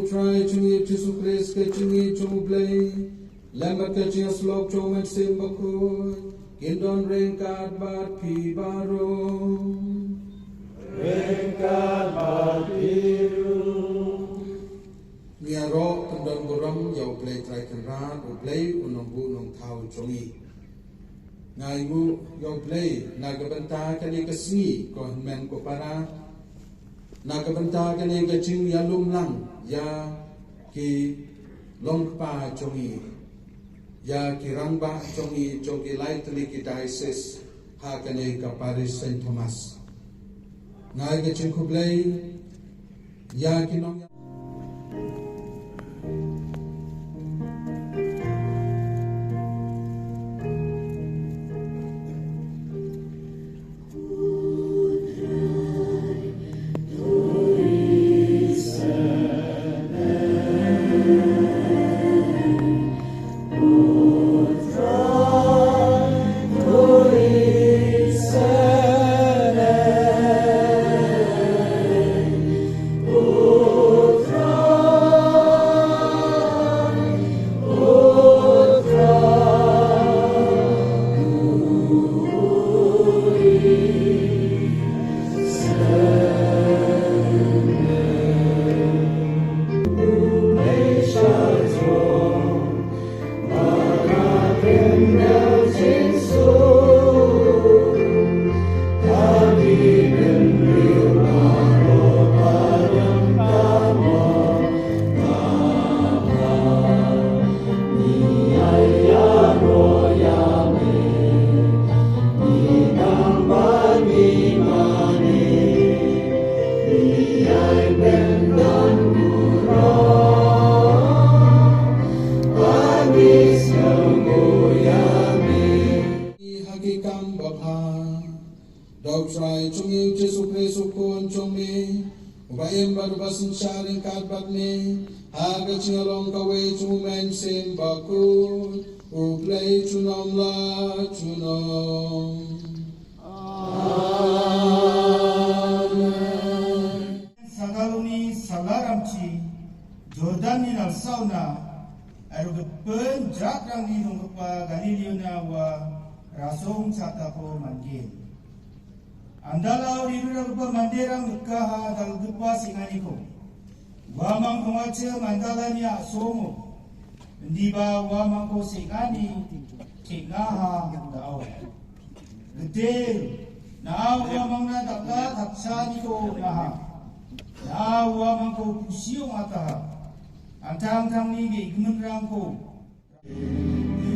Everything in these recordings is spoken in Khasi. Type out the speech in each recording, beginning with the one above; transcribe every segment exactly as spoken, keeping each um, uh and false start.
Trai jong ngi Jisu Khrist, ka jingïeit jong U Blei, lem bad ka jingïasyllok jong U Mynsiem Bakhuid, kin don ryngkat bad phi baroh. Ryngkat bad phi ruh. Ngi ïaroh pyndon burom ïa U Blei Trai Kynrad, U Blei U Nongbuh Nongthaw jong ngi. Nga ainguh ïa U Blei na ka bynta kane ka sngi, ko hynmen ko para, na ka bynta kane ka jingïalum lang ïa ki longkpa jong ngi, ïa ki rangbah jong ngi, jong ki lai tylli ki diocese ha kane ka parish Saint Thomas. Nga ai ka jingkhublei ïa ki nong Ha ki kam babha. Da U Trai jong ngi U Jisu Khrist U Khun jong me, uba im bad uba synshar ryngkat bad me ha ka jinglong kawei jong U Mynsiem Bakhuid, U Blei junom la junom. Amen. Sa ka luni sa la ramchi, Jordan ni nalsaw na, aro ka pynjak rang ni nong kpa Galileo na wa rasong sa ka po mangin. Andala uri uri ka pa mandirang ka ha dal ka pa singani ko. Wa mang ko ache mandala ni asomo. Ndi ba wa mang ko singani ki ngaha da aw. Gdel, na awa mang na daka daksa ni ko ngaha. Na awa mang ko kusio mata. Antang tang ni ge gmenrang ko. Ym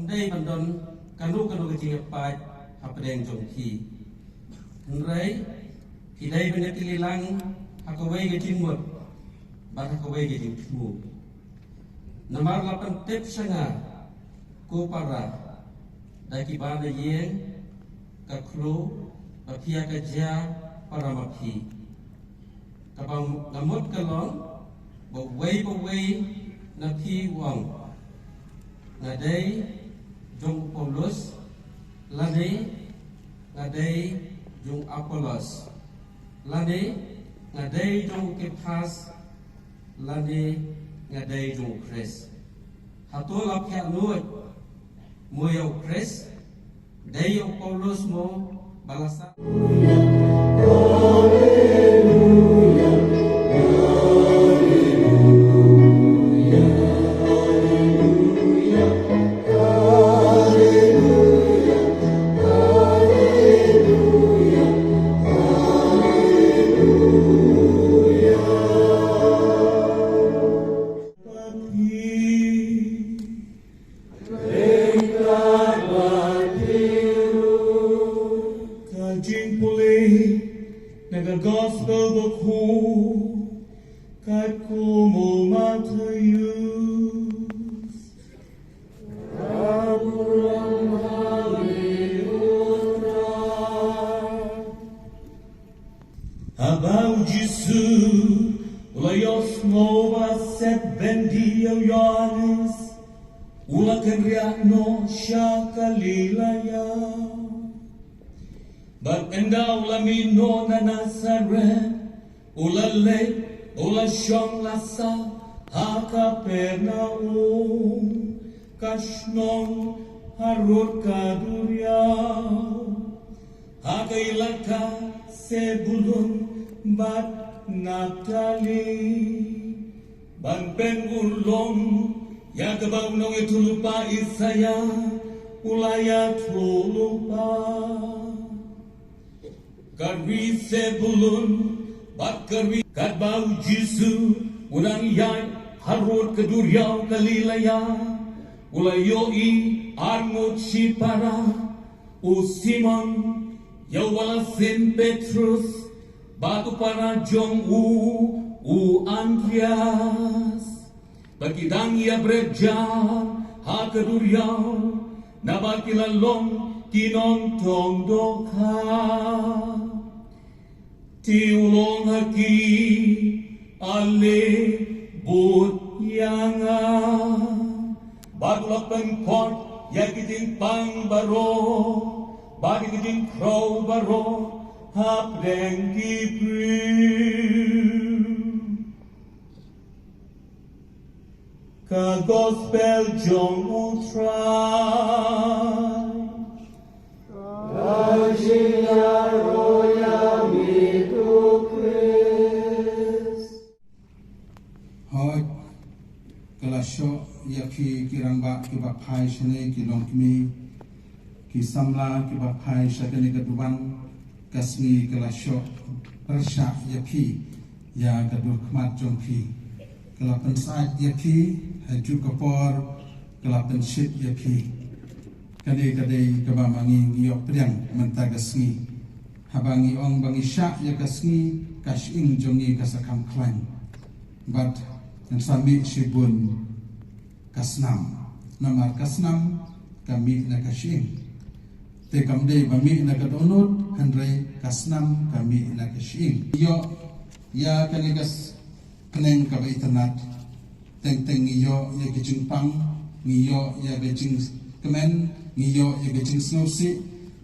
dei ban don kano kano ka jingïapait hapdeng jong phi. Hynrei phi dei ban ïatylli lang ha kawei ka jingmut bad ha kawei ka jingthmu. Namar la pyntip sha nga, ko para, da kiba na ïeng ka khloo ba phi ïa ka jia para ma phi. Kaba nga mut ka long ba uwei pa uwei na phi u ong, nga dei jong u Paulus, lane nga dei jong u Apollos, lane nga dei jong u Kephas, lane nga dei jong u Khrist. Hato la phi nud mo ïa u Khrist? Dei ïa u Paulus mo ba la sah? Johannes, u la kynriah noh sha Galilea. Bad ynda u la mih noh na Nasaret, u la leit, u la shong la sah ha Kapernaum, ka shnong harud ka duriaw, ha ka ilaka Sebulun bad Naptali, ban pynurlong ïa kaba u nongïathuhlypa Isaïah u la ïathuhlypa. Ka ri Sebulun bad ka ri, katba u Jisu u dang ïaid harud ka duriaw Galilea, u la ïohi arngut shipara, u Simon, ïa uba la sien Petrus, bad u para jong u, u Andreas. Ba ki dang ïa bret ja ha ka duriaw, naba ki la long ki nongtong dohkha. Te u la ong ha ki, ale bud ïa nga. Bad u la pynkot ïa ki jingpang baroh bad ïa ki jingkhraw baroh hapdeng ki briew. Ka gospel jong u Trai. Ka jingïaroh ïa me ko Khrist. Hooid, ka la shoh ïa phi ki rangbah kiba phai shane, ki longkmie, ki samla kiba phai sha kane ka duwan, ka sngi ka la shoh pyrshah ïa phi, ïa ka dur khmat jong phi. Ka la pynsyaid ïa phi, ha juh ka por, ka la pynshit ïa phi. Kane ka dei kaba ma ngi ngi ïoh pdiang mynta ka sngi. Haba ngi ong ba ngi shah ïa ka sngi, ka shyieng jong ngi ka sa kham khlaiñ. Bad ngan sa mih shibun ka snam. Namar ka snam ka mih na ka shyieng. Te kam dei ba mih na ka dohnud, hynrei ka snam ka mih na ka shyieng. Ïoh ïa kane ka s-, bneng kaba itynnad. Teng teng ngi ïoh ïa ka jingpang, ngi ïoh ïa ka jingkmen, ngi ïoh ïa ka jingsngewsih.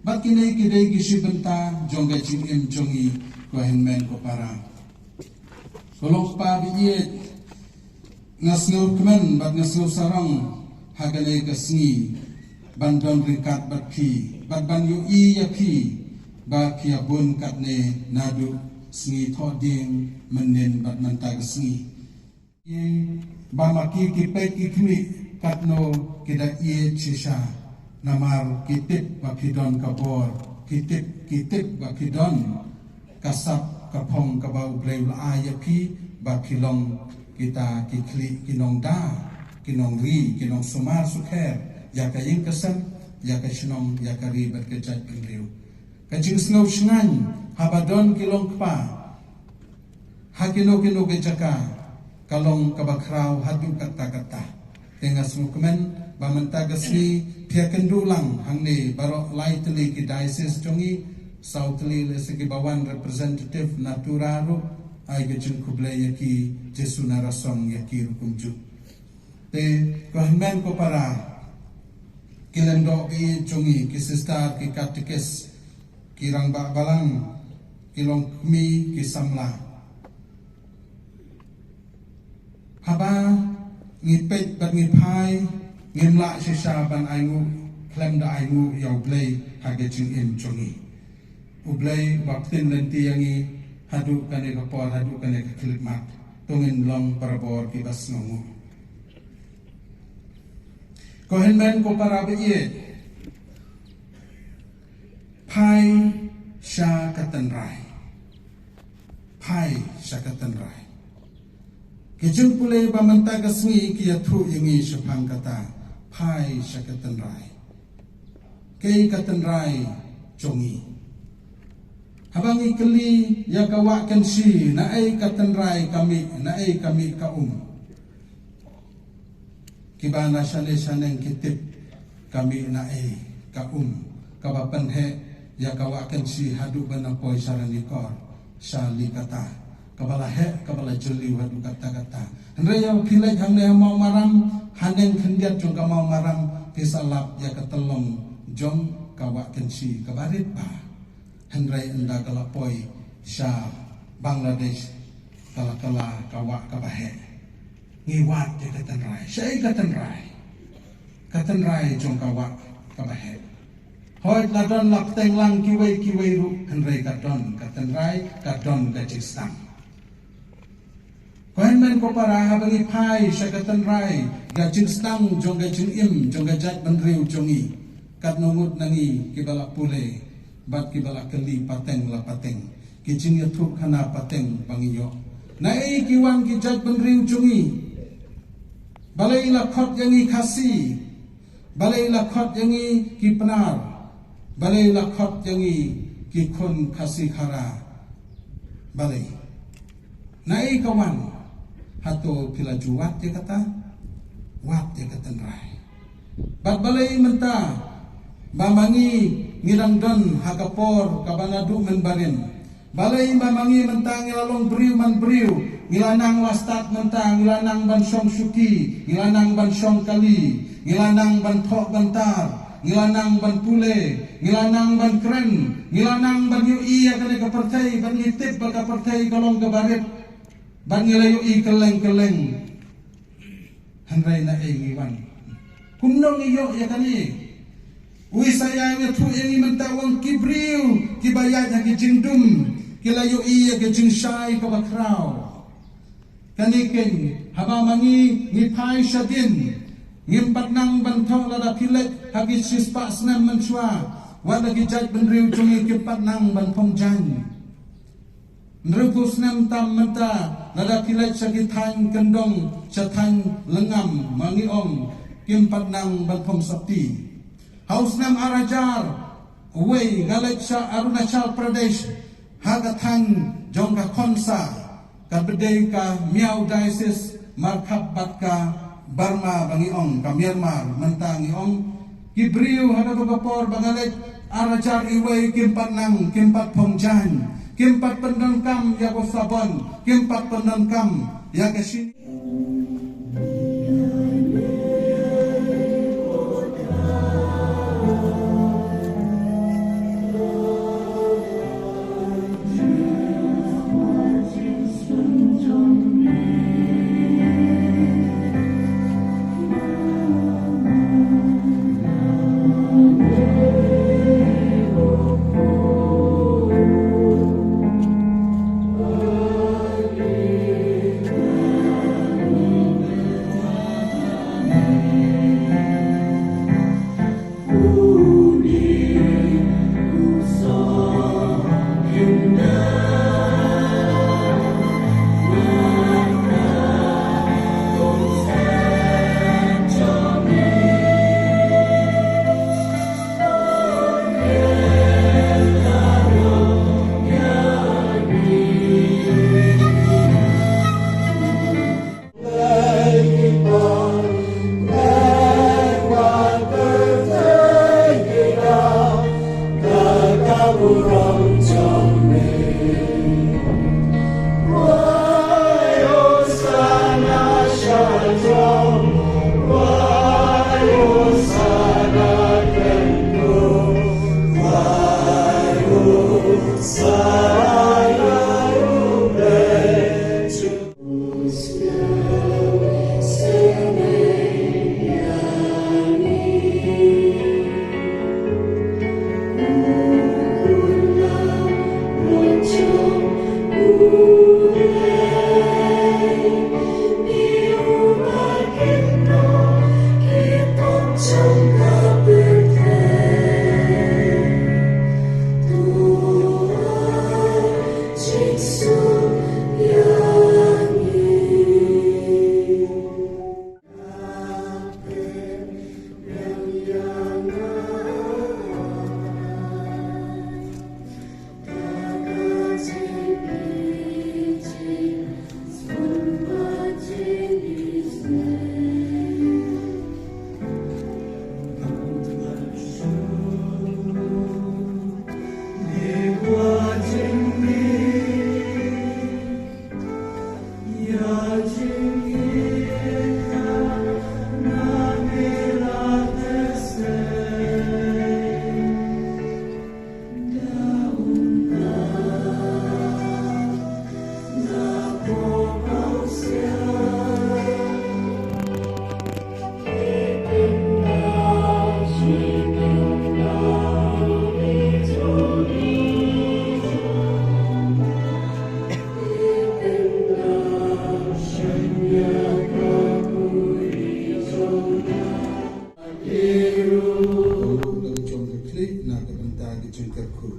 Bad kine ki dei ki shi bynta jong ka jingim jong ngi, ko hynmen ko para. Ko longkpa ba ïeit, nga sngewkmen bad nga sngewsarong ha kane ka sngi ban don ryngkat bad phi, bad ban ïohi ïa phi ba phi ïa bun katne naduh sngi Thohdieng mynnin bad mynta ka sngi. Ba ma ki ki peit ki khmih katno ki da ïeit shisha, namar ki tip ba phi don ka bor, ki tip, ki tip ba phi don ka sap ka phong kaba U Blei u la ai ïa phi, ba phi long kita ki khlieh ki nongda, ki nongri, ki nongsumar sukher ïa ka ïing ka sem, ïa ka shnong, ïa ka ri bad ka jaitbynriew. Ka jingsngew shngaiñ haba don ki longkpa ha kino kino ki jaka ka long kaba khraw haduh katta katta. Te nga sngewkmen ba mynta ka sngi phi ïakynduh lang hangne baroh lai tylli ki diocese jong ngi, saw tylli lehse kiba wan representative na Tura ruh, ai ka jingkhublei ïa ki, Jisu na rasong ïa ki ruh kumjuh. Te ko hynmen ko para, ki lyngdoh ba ïeit jong ngi, ki sister, ki katekis, ki rangbah balang, ki longkmie, ki samla. Haba ngi peit bad ngi phai, ngim lah shisha ban ainguh khlem da ainguh ïa U Blei ha ka jingim jong ngi. U Blei uba pynlynti ïa ngi haduh kane ka por, haduh kane ka khyllipmat. To ngin long barabor kiba sngewnguh. Ko hynmen ko para ba ïeit, phai sha ka tynrai. Phai sha ka tynrai. Ki jingpule ba mynta ka sngi ki ïathuh ïa ngi shaphang kata, phai sha ka tynrai. Kaei ka tynrai jong ngi? Haba ngi kylli ïa ka Wah Kynshi, naei ka tynrai ka mih, naei ka mih ka um? Kiba na shane shaneng ki tip ka mih naei ka um, kaba pynheh ïa ka Wah Kynshi haduh ba na poi sha Ranikor, sha Likata. Kaba la heh, kaba la jylliew haduh katta katta. Hynrei ïa phi leit hangne ha Mawmaram, haneng khyndiat jong ka Mawmaram, phi sa lap ïa ka tyllong jong ka Wah Kynshi, kaba rit bha. Hynrei ynda ka la poi sha Bangladesh, ka la kylla ka wah kaba heh. Ngi wad ïa ka tynrai. Shaei ka tynrai? Ka tynrai jong ka wah kaba heh. Hooid, la don la bteng lang kiwei kiwei ruh, hynrei ka don ka tynrai, ka don ka jingsdang. Ko hynmen ko para, haba ngi phai sha ka tynrai, ka jingsdang jong ka jingim jong ka jaitbynriew jong ngi, katno ngut na ngi kiba la pule bad kiba la kylli pateng la pateng, ki jingïathuhkhana pateng ba ngi ïoh. Naei ki wan ki jaitbynriew jong ngi? Balei la khot ïa ngi Khasi? Balei la khot ïa ngi ki Pnar? Balei la khot ïa ngi ki khun Khasi Khara? Balei? Naei ka wan? Hato phi la ju wad ïa kata? Wad ïa ka tynrai. Bad balei mynta ba ma ngi ngi dang don ha ka por kaba naduh mynbarim? Balei ba ma ngi mynta ngi la long briew man briew, ngi la nang la stad mynta, ngi la nang ban shong shuki, ngi la nang ban shong kali, ngi la nang ban thoh ban tar, ngi la nang ban pule, ngi la nang ban kren, ngi la nang ban ïohi ïa kane ka pyrthei, ban ngi tip ba ka pyrthei ka long kaba rit, ban ngi la ïohi kylleng kylleng. Hynrei naei ngi wan? Kumno ngi ïoh ïa kane? U Isaïah u ïathuh ïa ngi mynta, u ong ki briew kiba ïaid ha ki jingdum ki la ïohi ïa ka jingshai kaba khraw. Kane keiñ, haba ma ngi ngi phai shadien, ngim pat nang ban thoh lada phi leit ha ki shispah snem mynshuwa, wat la ki jaitbynriew jong ngi kim pat nang ban phong jaiñ. Hynriewphew snem tam mynta, lada phi leit sha ki thaiñ kyndong, sha thaiñ lyngngam, ma ngi ong, kim pat nang ban phong sopti. Ha u snem ar hajar wei nga leit sha Arunachal Pradesh, ha ka thaiñ jong ka Khonsa, kaba dei ka Miao Diocese markhap bad ka Burma ba ngi ong, ka Myanmar mynta ngi ong. Ki briew ha kato ka por ba nga leit ar hajar wei kim pat nang, kim pat phong jaiñ, kim pat pyndonkam ïa ka sabon, kim pat pyndonkam ïa ka shini. Jingkyrkhu.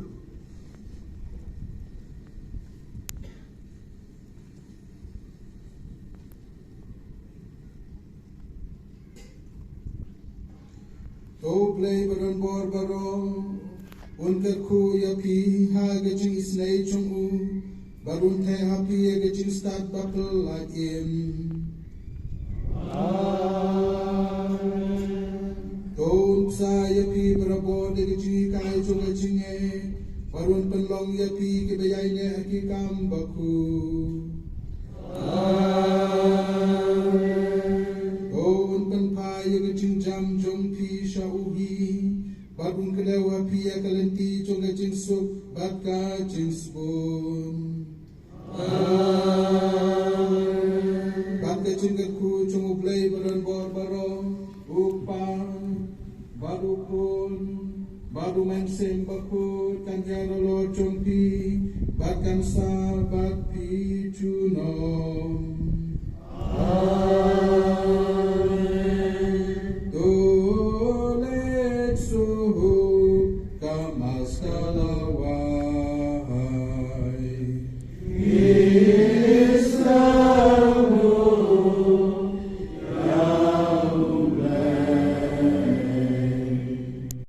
To U Blei ba don bor baroh un kyrkhu ïa phi ha ka jingisynei jong u, bad un theh ha phi ïa ka jingstad ba phylla im. Amen. To un bsa ïa phi barabor da ka jinghikai jong ka jingeh, bad un pynlong ïa phi kiba ïaineh ha ki kam bakhuid. Amen. To un pynphai ïa ka jingjam jong phi sha u hi, bad un kdew ha phi ïa ka lynti jong ka jingsuk bad ka jingsbun. Amen. Bad ka jingkyrkhu jong U Blei ba don bor baroh, U Kpa, bad U Khun, bad U Mynsiem Bakhuid, kan ïaroh halor jong phi, bad kan sah bad phi junom.